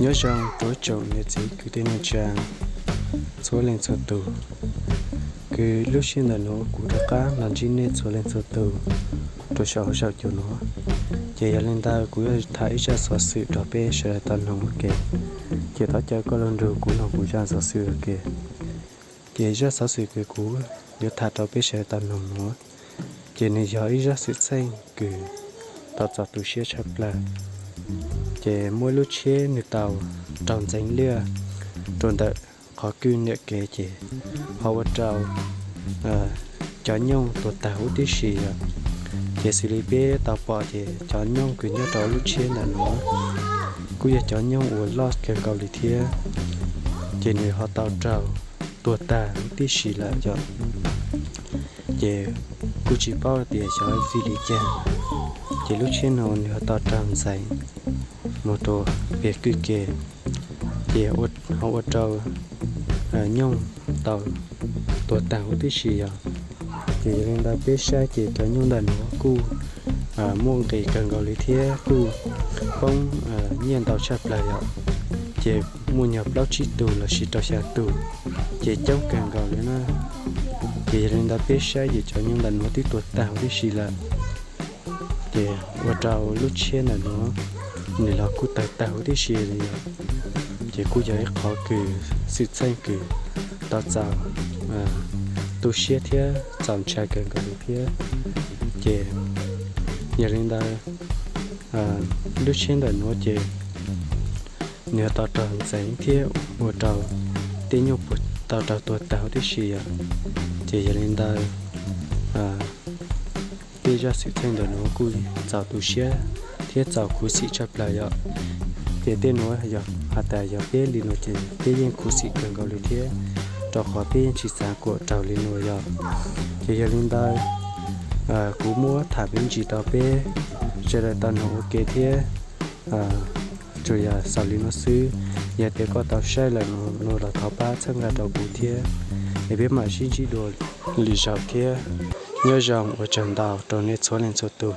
Nyob zoo rau ib tsoom niam txiv kwv tij neej tsa txhua leej txhua tus, kws lub sij hawm ntawm nuav kuv rov qab los ntsib nej txhua leej txhua tus rau saum huv saum cua nuav. Ces yog li ntawd kuv yuav tham ib zaj xov xwm rau peb sawv daws tau noog ua ke. Ces thov caw koj lug nrug kuv noog kuv zaj xov xwm ua ke. Ces zaj xov xwm kws kuv yuav tham rau peb sawv daws tau noog nuav, ces nwg yog ib zaj xwm txheej kws tau txaus tu siab tshaj plawg. Ces muaj ib lub tsheb nwg tau raug ntxeev liaj rau ntawm qhov kwj niam kev ces ho ua rau cov nyooj tuag tag huv tib si os. Ces xws li peb tau pom ces cov nyooj kws nyob rau lub tsheb ntawm nuav kuj yog cov nyooj uas loj kawg nkaus li thiab. Ces nwg ho tau raug tuag tag huv tib si lawm yom. Ces kuj tsis paub tias xyov vim li cas, ces lub tsheb no nwg ho tau raug ntxeev moog rua peg kwj ke, ces ho ua rau nyooj tau tuag tag huv tib si os. Ces yog li ntawd peb saib ces cov nyooj ntawm nuav kuj muaj nqis kawg nkaus li thiab kuj poob nyiaj ntau tshaj plawg yom. Ces muaj nyuag plaub tsib tug lossis rau xya tug, ces coob kawg nkaus li na. Ces yog li ntawd peb saib ces cov nyooj ntawm nuav twb tuag tag huv tib si lawm. Ces ua rau lub tsheb ntawm nuav nwg los kuj tawg tag huv tib si li yom. Ces kuj yog ib qhov kws xwm txheej kws tau txaus tu siab thiab txaus ntshai kawg nkaus li thiab. Ces yog li ntawd lub tsheb ntawm nuav ces nwg tau raug ntxeev thiab ua rau tej nyooj puag tau raug tuag tag huv tib si yom. Ces yog li ntawd tej zaj xwm txheej ntawm nuav kuj txaus tu siab thiab txaus khuv xim tshaj plawg yom. Ces tej nuav yog has tas yog peb li nuav ces peb yeej khuv xim kawg nkaus li thiab, rau qhov peb yeej tsis xav kuam raug li nuav yom. Ces yog li ntawd kuv muab tham me ntsis rau peb sawv daws tau noog ua ke thiab. Tsuas yog xaus li nuav xwb, yog tias koj tau saib lawm nuav los thov pab txhawb nqa rau kuv thiab, es peb mam sib ntsib dua lwm zaug thiab. Nyob zoo, ua tsaug ntau rau nej txhua leej txhua tus.